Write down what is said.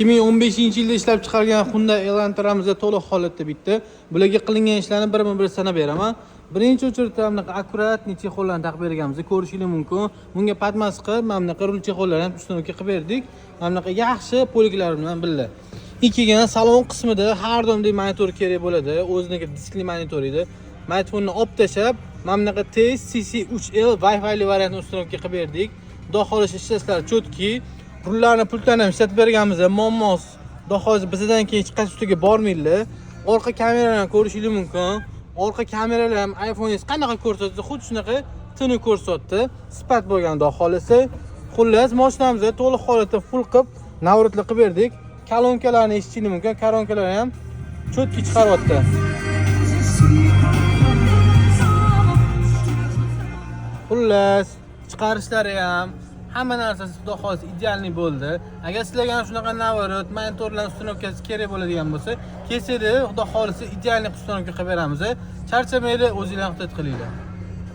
2015-yilda ishlab chiqargan Hyundai Elantra'mizda to'liq holatda bitdi. Bularga qilingan ishlarni birma-bir sanab beraman. Birinchi очередь bunaqa аккуратный чехол larni taqib berganmiz. Ko'rishingiz mumkin. Bunga подмаз qilib, mana bunaqa rul чехол larni ham установка qilib berdik. Mana bunaqa yaxshi полик lar bilan birga. Ikkigan salon qismida har doimdek monitor kerak bo'ladi. O'ziniki diskli monitor edi. Monitorni olib tashlab, mana bunaqa tez CC3L Wi-Fi variantini установка qilib berdik. Xudo xohlasa, ishlashlari чётко. Rullarni, pultlarni ham ishlatib berganmiz, muammosiz. Xudo xohlasa, bizdan keyin hech qaysi ustiga bormaydilar. Orqa kameralarni ko'rishingiz mumkin. Orqa kameralar ham iPhoneingiz qanaqa ko'rsatsa, xuddi shunaqa tini ko'rsatdi. Sifat bo'lgan, xudo xohlasa. Xullas, mashinamizni to'liq holatda full qilib, наворот li qilib berdik. Kolonkalarni eshitishingiz mumkin. Kolonkalar ham чётко chiqaryapti. Xullas, chiqarishlari ham, hamma narsasi, xudo xohlasa, идеальный bo'ldi. Agar sizlarga ham shunaqa наворот, monitorlar установка si kerak bo'ladigan bo'lsa, kelsanglar, xudo xohlasa, идеальный установка qilib beramiz. Charchamanglar, o'zinglar ehtiyot qilinglar.